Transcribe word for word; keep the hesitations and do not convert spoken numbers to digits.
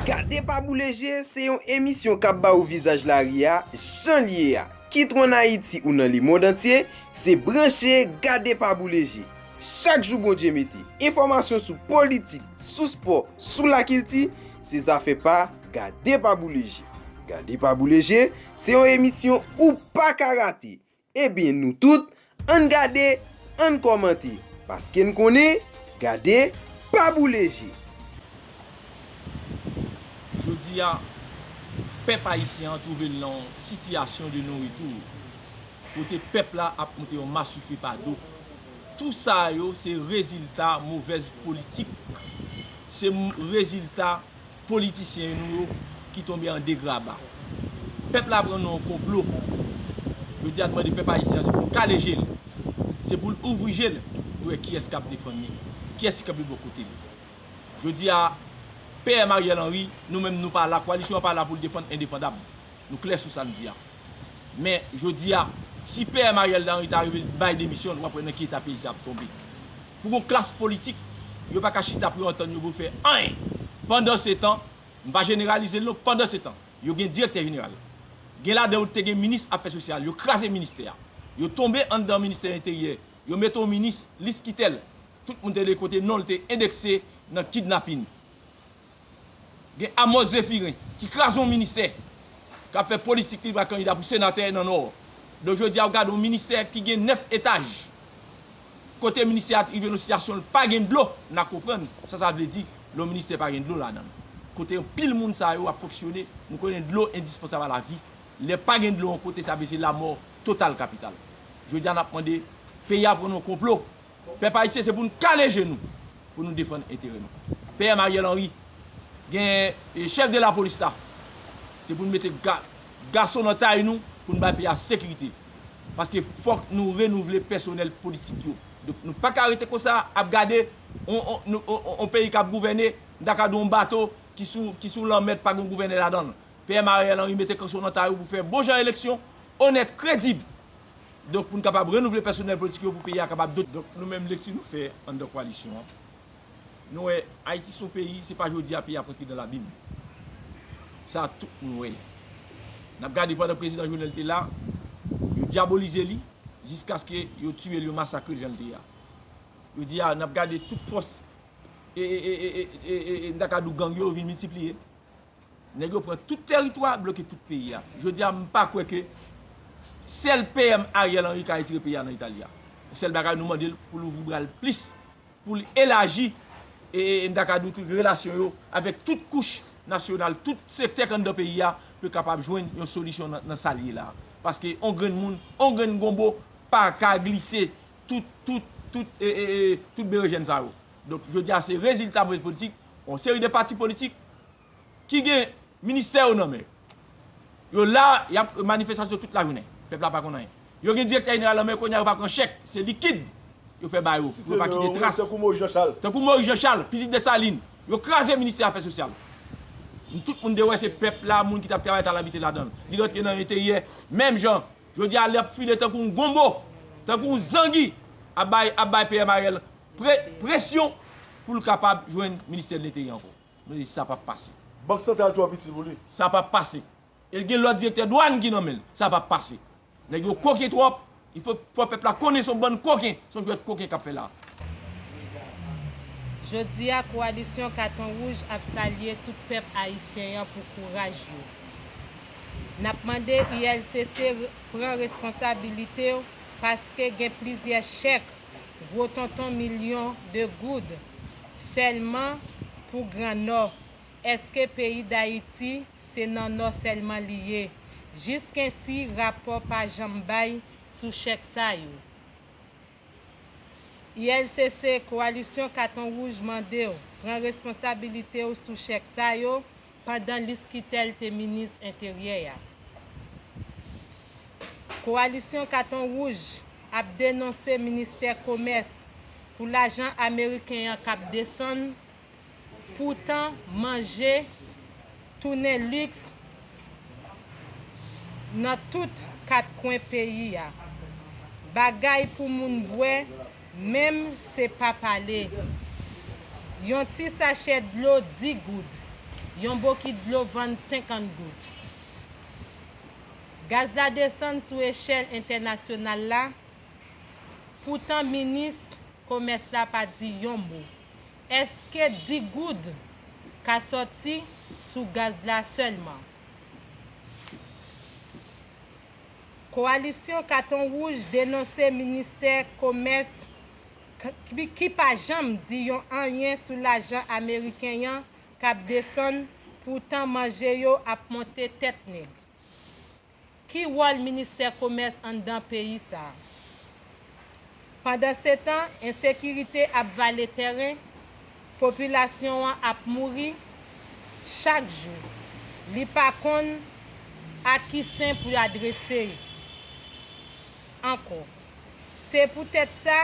Gade Pa Boule Je se yon emisyon k ap ba ou vizaj lari a jan l ye a. Kit w ann Ayiti ou nan lemond antye, se branche Gade Pa Boule Je. Chak jou Bondye mete, enfòmasyon sou politik, sou spò, sou lakilti, se zafè pa Gade Pa Boule Je. Gade Pa Boule Je se yon emisyon ou pa ka rate. Ebyen, nou tout, ann gade, ann kòmante, paske n konnen, gade, pa boule je. Jodi a, pèp ayisyen an twouve l nan yon sitiyasyon de non retou, kote pèp la ap monte yon maswife pa do. Tou sa yo se rezilta movèz politik, se m-, rezilta politisyen nou yo ki tonbe an degraba. Pèp la pran nan yon konplo. Jodi a, n mande pèp ayisyen an, se pou l kale je l. Se pou l ouvri je l pou wè kiyès k ap defann li, kiyès ki kanpe bò kote l. Jodi a, P M Ariel Henry, nou menm nou pa la, koalisyon an pa la pou l defann endefandab. Nou klè sou sa n di a. Men, jodi a, si P M Ariel Henry ta rive bay demisyon l, w ap wè nan ki eta peyi sa ap tonbe. Pou gon klas politik, yo pa ka chita pou yo antann yo pou fè anyen. Pandansetan, m pa jeneralize l non, pandansetan, yo gen direktè jeneral. Gen ladan yo te gen minis afè sosyal, yo kraze ministè a. Yo tonbe anndan ministè enteryè, yo mete yon minis, Liskitèl. Tout moun te lè kote non l te endekse nan kidnapin. Gen Amos Zéphirin ki kraze yon ministè k ap fè politik li pral kandida pou senatè nan Nò. Donk, jodi a, w gade yon ministè ki gen nèf etaj. Kote ministè a rive nan sitiyasyon l pa gen dlo, n a konprann sa sa vle di lè yon ministè pa gen dlo ladan l. Kote anpil moun sa yo ap fonksyone, nou konnen dlo endispansab a lavi. Lè pa gen dlo yon kote, sa vle di se lamò total kapital. Jodi a, n ap mande peyi a pran nan yon konplo. Pèp ayisyen, se pou n kale je nou, pou nou defann enterè nou. P M Ariel Henry, gen, e, chèf de lapolis la, se pou n mete ga-, gason nan tay nou, pou n bay peyi a sekirite. Paske fòk nou renouvle pèsonèl politik yo. Donk, nou pa ka rete konsa ap gade on, on, nou, on, on, on peyi k ap gouvène, m ta ka di yon bato ki sou, ki sou lanmè, pa gen gouvènè ladan l. P M Ariel Henry mete gason nan tay ou pou fè bon jan eleksyon, onèt, kredib. Donk, pou n kapab renouvle pèsonèl politik yo, pou peyi a kapab dot-, donk, nou menm, lekti nou fè anndan koalisyon an, nou wè Ayiti se yon peyi, se pa jodi a peyi a ap rantre nan labim. Sa, tout moun wè l. N ap gade pandan prezidan Jovenel te la, yo dyabolize li, jiskaske yo tiye l, yo masakre l jan l te ye a. Jodi a, n ap gade tout fòs, e, e, e, n ta ka di w gang yo, yo vin miltipliye. Nèg yo pran tout tèritwa, bloke tout peyi a. Jodi a, m pa kwè ke sèl P M Ariel Henry ka retire peyi a nan eta l ye a. Sèl bagay nou mande l pou l ouvri bra l plis, pou l elaji, e, e, e, m ta ka di w tout relasyon yo avèk tout kouch nasyonal, tout sektè k anndan peyi a, pou yo kapab jwenn yon solisyon nan, nan sa l ye la. Paske on grenn moun, on grenn gonbo pa ka glise tout, tout, tout, e, e, e, tout berejèn sa yo. Donk, jodi a, se rezilta movèz politik, yon seri de pati politik ki gen ministè yo nan men yo. Yo la, y ap manifestasyon tout lajounen. Pèp la pa konn anyen. Yo gen direktè jeneral nan men yo, kounye a yo pa pran chèk, se likid yo fè ba yo, pou yo pa kite tras. Tankou Moyiz Jan Chal. Tankou Moyiz Jan Chal, pitit Desalin. Yo kraze ministè afè sosyal. Tout moun te wè se pèp la, moun ki t ap travay, t al abite ladan l. Li rantre nan enteryè, menm jan. Jodi a, li ap file tankou yon gonbo, tankou yon zangi, ap bay, ap bay P M Ariel pre-, presyon pou l kapab jwenn ministè de lenteryè ankò. Nou di sa p ap pase. Bank Santral twò piti pou li. Sa p ap pase. E l gen lòt direktè dwàn ki nan men l. Sa p ap pase. Nèg yo koken twòp. Il fò, fò pèp la konnen se yon bann koken. Se yon jwèt koken k ap fè la. Jodi a, Kowalisyon Katon Wouj ap salye tout pèp ayisyen an pou kouraj yo. N ap mande I L C C re-, pran responsabilite w paske gen plizyè chèk gwo tonton milyon de goud sèlman pou Gran Nò. Èske peyi Dayiti se nan Nò sèlman li ye? Jiskensi rapò pa janm bay sou chèk sa yo. I L C C, Kowalisyon Katon Wouj mande w pran responsabilite w sou chèk sa yo pandan Liskitèl te minis enteryè a. Kowalisyon Katon Wouj ap denonse ministè komès pou lajan ameriken an k ap desann. Poutan, manje tounen liks nan tout kat kwen peyi a. Bagay pou moun bwè menm, se pa pale. Yon ti sachè dlo dis goud. yon bokit dlo vann senkant goud. Gaz la desann sou echèl entènasyonal la, poutan minis komès la pa di yon mo. Èske dis goud ka sòti sou gaz la sèlman? Kowalisyon Katon Wouj denonse ministè komès k- ki, ki pa janm di yon anyen sou lajan ameriken an k ap desann, poutan manje yo ap monte tèt nèg. Ki wòl ministè komès anndan peyi sa a? Pandansetan, ensekirite ap vale tèren, popilasyon an ap mouri chak jou. Li pa konn a ki sen pou adrese ankò. Se poutèt sa,